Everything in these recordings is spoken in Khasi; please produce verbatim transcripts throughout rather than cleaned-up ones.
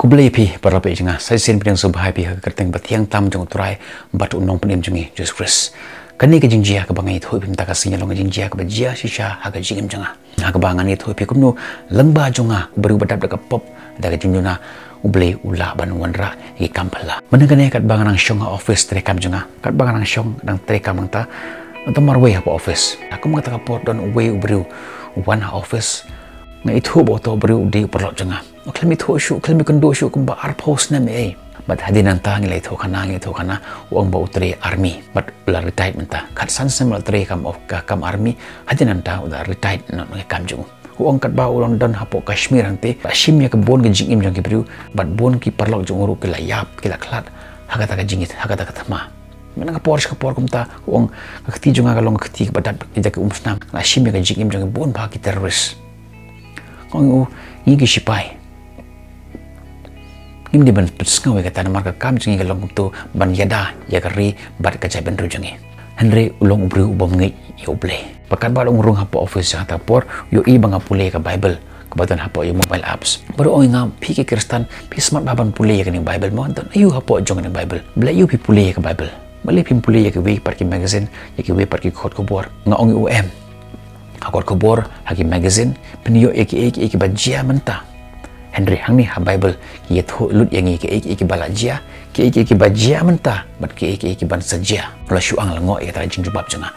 Khublei phi para phi jong nga, sa shisien pdiang sngewbha ïa phi ha ka kyrteng bathiang tam jong U Trai bad U Nongpynim jong ngi Jisu Khrist. Kane ka jingjia kaba nga ïathuh ïa phi mynta ka sngi long ka jingjia kaba jia shisha ha ka jingim jong nga. Ha kaba ngan ïathuh ïa phi kumno lyngba jong nga, u briew ba dap da ka pop, da ka jingduna, U Blei u lah ban wanrah ïa ki kam phylla. Mynta kane katba nga nang shong ha office treikam jong nga, katba nga nang shong nang treikam mynta, mynta marwei hapoh office. Kum kata ka por don uwei u briew u wan ha office. Nga ithuh ba uta u briew u dei u paralok jong nga. U khlem ithuh shuh, u khlem ikynduh shuh kumba arphew snem ei. Bad hadien nangta ngi la ithuh khana, ngi ithuh khana, u ong ba u trei army. Bad u la retired mynta. Khatsan snem u la trei kam of, ka, kam army, hadien nangta u la retired na, na ka kam jong u. U ong katba u long don hapoh Kashmir hangtei, la shim ïa ka bun ka jingim jong ki briew, bad bun ki paralok jong u ruh ki la ïap, ki la khlad, ha kata ka jingit, ha kata ka thma. Mynta ka por sha ka por kumta, u ong ka kti jong nga ka long ka kti kaba dap ïa ki umsnam, la shim ïa ka jingim jong ki bun bha ki terrorist. Nga ong ïa u, ngi ki sipai, ngim dei ban pynsngew ïa kata namar ka kam jong ngi ka long kumto ban ïada ïa ka ri bad ka jaitbynriew jong ngi. Hynrei u long u briew u bym ngeit ïa U Blei. Bad katba long rung hapoh office ha kata ka por, u ïohi ba nga pule ïa ka Bible kaba don hapoh ïa mobile apps. Bad u ong ïa nga, phi ki Khristan, phi smat bha ban pule ïa kane Bible mo, don aiu hapoh jong kane Bible? Balei aiu phi pule ïa ka Bible? Balei phim pule ïa kiwei pat ki magazine, ïa kiwei pat ki kot khubor? Nga ong ïa u, em. Ha kot khubor, ha ki magazine, phin ïoh ïa kiei kiei kiba jia mynta. Hynrei hangne ha Bible, ki ïathuh lut ïa ngi kiei kiei kiba la jia, kiei kiei kiba jia mynta, bad kiei kiei kiban sa jia. U la shu ang lyngngoh ïa kata ka jingjubab jong nga.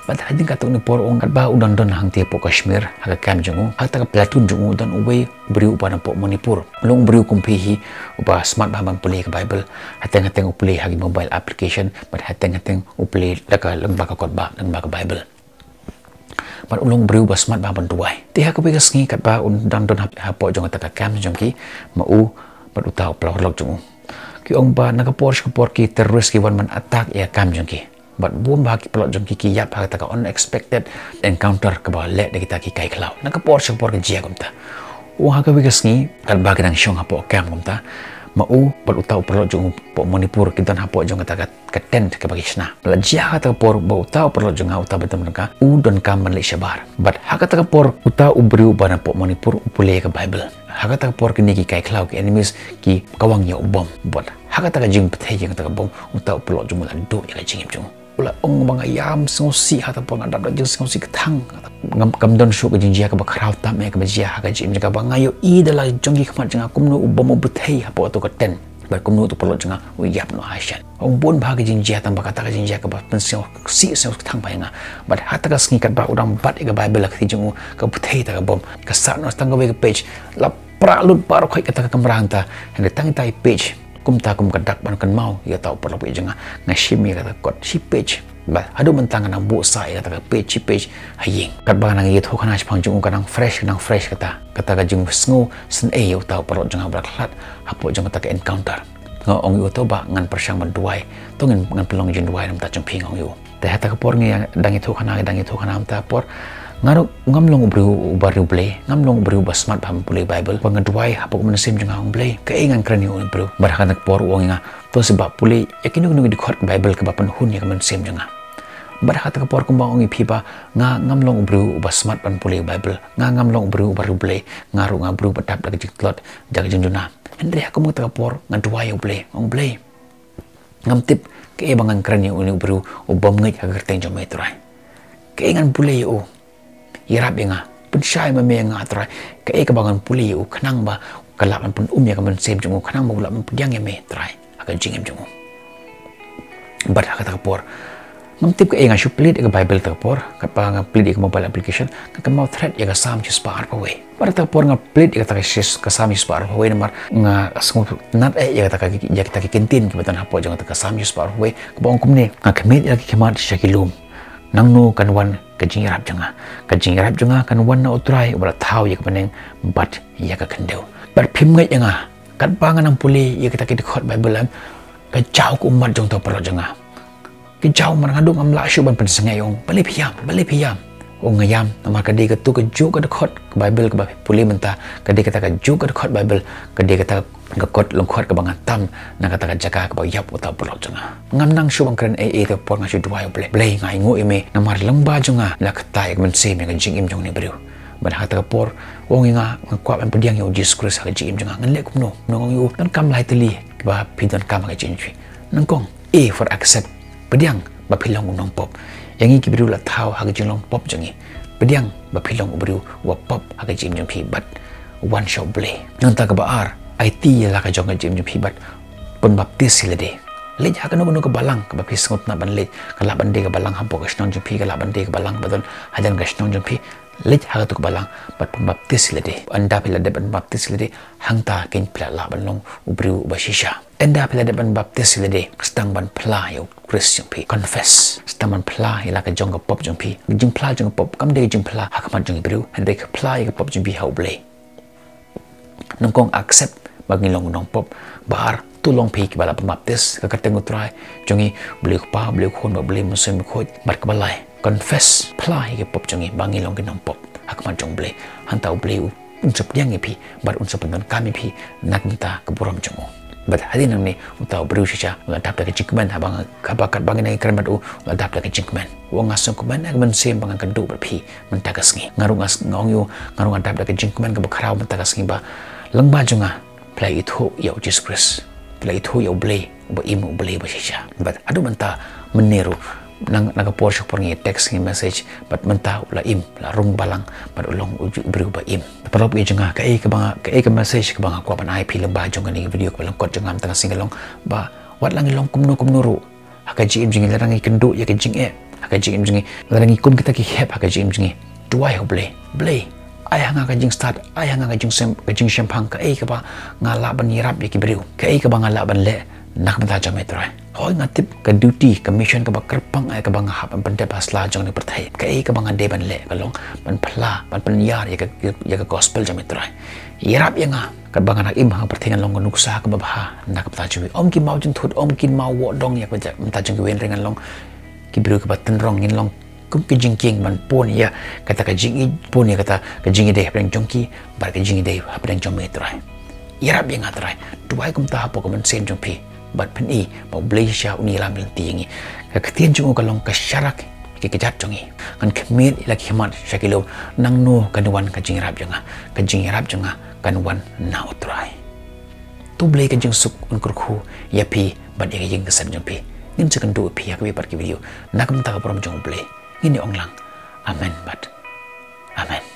Bad hadien katto katne por u ong katba u dang don hangtei hapoh Kashmir, ha ka camp jong u, ha kata ka platoon jong u don uwei u briew uba napoh Manipur. U long u briew kum phi hi, uba smat bha ban pule ïa ka Bible, hateng hateng u pule ha ki mobile application, bad hateng hateng u pule da ka lyngba ka kot ba, lyngba ka Bible. Bad u long u briew ba smat bha ban duwai. Te ha kawei ka sngi katba un dang don hap-, hapoh jong kata ka camp jong ki, ma u bad uta u paralok jong u, ki ong ba na ka por sha ka por ki terrorist ki wan ban attack ïa ka camp jong ki. Bad bun bha ki paralok jong ki ki ïap ha kata ka unexpected encounter kaba leh da kita ki kai khlaw. Na ka por sha ka por ka jia kumta. U ong ha kawei ka sngi katba ki dang shong hapoh camp kumta, ma u bad uta u paralok jong u hapoh Manipur ki don hapoh jong kata ka ka tent kaba ki shna. La jia ha kata ka por ba uta u paralok jong nga, uta ba don bad nga, u donkam ban leit shabar. Bad ha kata ka por uta u briew ba napoh Manipur u pule ïa ka Bible. Ha kata ka por kine ki kai khlaw, ki enemies, ki kawang ïa u bom. Bad ha kata ka jingbthei jong kata ka bom, uta u paralok jong u la duh ïa ka jingim jong u. U la ong ba nga ïam sngewsih, ha kata ka por nga dap da jingsngewsih kthang. Ngam, kam don shuh ka jingjia kaba khraw tam eh kaba jia ha ka jingim jong nga, ba nga ïohi da la jong ki khmat jong nga kumno u bom u bthei hapoh kato ka tent. Bad kumno uto u paralok jong nga u ïap noh ha shen. Ong bun bha ka jingjia, tang ba kata ka jingjia kaba pynsngewsih, sngewsih kthang bha ïa nga. Bad ha kata ka sngi katba u dang bat ïa ka Bible ha ka kti jong u, ka bthei kata ka bom, ka sah noh tang kawei ka page. La prah lut baroh khoit kata ka kamra hangta. Hynrei tang ita i page, kumta kum ka dak ban kynmaw ïa uta u paralok jong nga, nga shim ïa kata ka kot shi page. Bad haduh mynta nga nang buh sah ïa kata ka page shi page ha ïing. Katba nga nang ïathuh khana shaphang jong u, ka nang fresh, ka nang fresh kata, kata ka jingsngew sngewsih ïa uta u paralok jong nga ba la khlad hapoh jong kata ka encounter. Nga ong ïa u, to bah ngan pyrshang ban duwai. To ngin, ngan pynlong jingduwai na ka bynta jong phi, nga ong ïa u. Te ha kata ka por ngi dang ïathuh khana, ngi dang ïathuh khana mynta ka por, nga ruh ngam long u briew uba riewblei, ngam long u briew uba smat bha ban pule Bible. Ba nga duwai hapoh ka mynsiem jong nga, ong Blei, kaei ngan kren ïa une u briew? Bad ha kata ka por u ong ïa nga, to sa bah pule ïa kino kino ki dkhot Bible kaba pynhun ïa ka mynsiem jong nga. Bad ha kata ka por kumba ong ïa phi ba nga ngam long u briew uba smat ban pule Bible, nga ngam long u briew uba riewblei, nga ruh nga briew ba dap da ka jingtlot, da ka jingduna. Hynrei ha kum kata ka por nga duwai ïa U Blei, ong Blei, ngam tip kaei ba ngan kren ïa une u briew u bym ngeit ha ka kyrteng jong me, Trai. Kaei ngan pule ïa u? Ïarap ïa nga, pynshai ma me ïa nga, Trai. Kaei kaba ngan pule ïa u khnang ba ka lah ban pyn-um ïa ka mynsiem jong u, khnang ba u lah ban pdiang ïa me, Trai, ha ka jingim jong u. Bad ha kata ka por ngam tip kaei, nga shu plie ïa ka Bible kata ka por, katba nga plie ïa ka mobile application, nga kynmaw thret ïa ka Salm shispah arphew wei. Bad ha kata ka por nga plie ïa kata ka shis-, ka Salm shispah arphew wei namar nga sngewtynnat eh ïa kata ka, ïa kata ka kyntien kaba don hapoh jong kata ka Salm shispah arphew wei, kaba ong kumne, nga khmied ïa la ki khmat sha ki lum. Nangno kan wan ka jingïarap jong nga? Ka jingïarap jong nga kan wan na U Trai uba la thaw ïa ka bneng bad ïa ka khyndew. Bad phim ngeit ïa nga, katba nga nang pule ïa kita ki dkhot Bible, em, ka jaw ka ummat jong uta u paralok jong nga. Ka jaw, namar nga duh ngam lah shuh ban pynsngew, ong, balei phi ïam, balei phi ïam? Ong, nga ïam namar ka dei kato kajuh ka dkhot ka Bible kaba pule mynta, ka dei kata kajuh ka dkhot Bible, ka dei kata ka kot lyngkot kaba nga tam na kata ka jaka kaba ïap uta u paralok jong nga. Ngam nang shuh ban kren ei ei, ha kata ka por nga shu duwai, Blei, Blei, nga ainguh ïa me namar lyngba jong nga la kata ïa ka mynsiem ïa ka jingim jong une u briew. Bad ha kata ka por u ong ïa nga, nga kwah ban pdiang ïa u Jisu Khrist ha ka jingim jong nga. Ngan leh kumno? Ngan ong ïa u, donkam lai tylli ba phi donkam ha ka jingim jong phi. Nyngkong, A for accept, pdiang ba phi long u nongpop. Ïa ngi ki briew la thaw ha ka jinglong pop jong ngi. Pdiang ba phi long u briew uba pop ha ka jingim jong phi bad wan sha U Blei. Nangta kaba ar, aiti ïa la ka jong ka jingim jong phi bad pynbaptis ïa lade. Leit ha kano kano ka balang kaba phi sngewtynnat ban leit, ka lah ban dei ka balang hapoh ka shnong jong phi, ka lah ban dei ka balang ba don hajan ka shnong jong phi. Leit ha katu ka balang bad pynbaptis ïa lade. Ynda phi la dep ban baptis ïa lade, hangta kein phi la lah ban long u briew uba shisha. Ynda phi la dep ban baptis ïa lade, sdang ban phla ïa u Khrist jong phi. Confess, sdang ban phla ïa la ka jong ka pop jong phi. Jingphla jong ka pop kam dei jingphla ha khmat jong ki briew, hynrei ka phla ïa ka pop jong phi ha U Blei. Nyngkong, accept ba ngi long u nongpop. Ba ar, to long phi kiba la pynbaptis ha ka kyrteng U Trai jong ngi, U Blei U Kpa, U Blei U Khun bad U Blei Mynsiem Bakhuid. Bad kaba lai, confess, phla ïa ki pop jong ngi ba ngi long ki nongpop ha khmat jong U Blei. Hangta U Blei u, un sa pdiang ïa phi bad un sa pyndonkam ïa phi na ka bynta ka burom jong u. Bad hadien nangne, uta u briew shisha u la dap da ka jingkmen, haba nga, haba katba ngi nang ïakren bad u, u la dap da ka jingkmen. U ong, nga sngewkmen ha ka mynsiem ba ngan kynduh bad phi mynta ka sngi. Nga ruh nga s-, nga ong ïa u, nga ruh nga dap da ka jingkmen kaba khraw mynta ka sngi ba lyngba jong nga phi la ithuh ïa u Jisu Khrist. Phi la ithuh ïa U Blei uba im, U Blei uba shisha. Bad haduh mynta mynne ruh, na, na ka por sha ka por ngi text, ngi message, bad mynta u la im, la rung balang bad u long u ju-, u briew uba im. Paralok jong nga, kaei kaba nga, kaei ka message kaba nga kwah ban ai phi lyngba jong kane ka video kaba lyngkot jong nga mynta ka sngi ka long ba wat la ngi long kumno kumno ruh ha ka jingim jong ngi, lada ngi kynduh ïa ka jingeh ha ka jingim jong ngi, lada ngi kum kita ki hep ha ka jingim jong ngi, duwai ha U Blei. Blei, ai ha nga ka jingstad, ai ha nga ka jingsem, ka jingshemphang, kaei kaba nga lah ban ïarap ïa ki briew, kaei kaba nga lah ban leh na ka bynta jong me, Trai. Hooid, nga tip ka duty, ka mission kaba kyrpang, eh, kaba nga hap ban pyndep ha sla jong kane ka pyrthei. Kaei kaba nga dei ban leh ka long ban phla, ban pynïar ïa ka, ïa ka gospel jong me, Trai. Ïarap ïa nga katba ngan im ha ka pyrthei, ngan long ka nuksa kaba bha na ka bynta jong me. Ym ki maw jynthut, ym ki maw woh dong ïa ka bynta jong kiwei, hynrei ngan long ki briew kiba tynrong, ngin long kum ki jingkieng ban pun ïa kata ka jingïeit, pun ïa kata ka jingïadei hapdeng jong ki bad ka jingïadei hapdeng jong me, Trai. Ïarap ïa nga, Trai. Duwai kumta hapoh ka mynsiem jong phi. Bad phin i ba U Blei shisha un ïalam lynti ïa ngi. Ka ktien jong u ka long ka sharak ïa ki kjat jong ngi. Ngan khmied ïa la ki khmat sha ki lum, nangno kan wan ka jingïarap jong nga? Ka jingïarap jong nga kan wan na U Trai. To U Blei ka jingsuk un kyrkhu ïa phi bad ïa ka ïing ka sem jong phi. Ngin sa ïakynduh ïa phi ha kawei pat ki video na ka bynta ka burom jong U Blei. Ngin ïa ong lang, amen bad amen.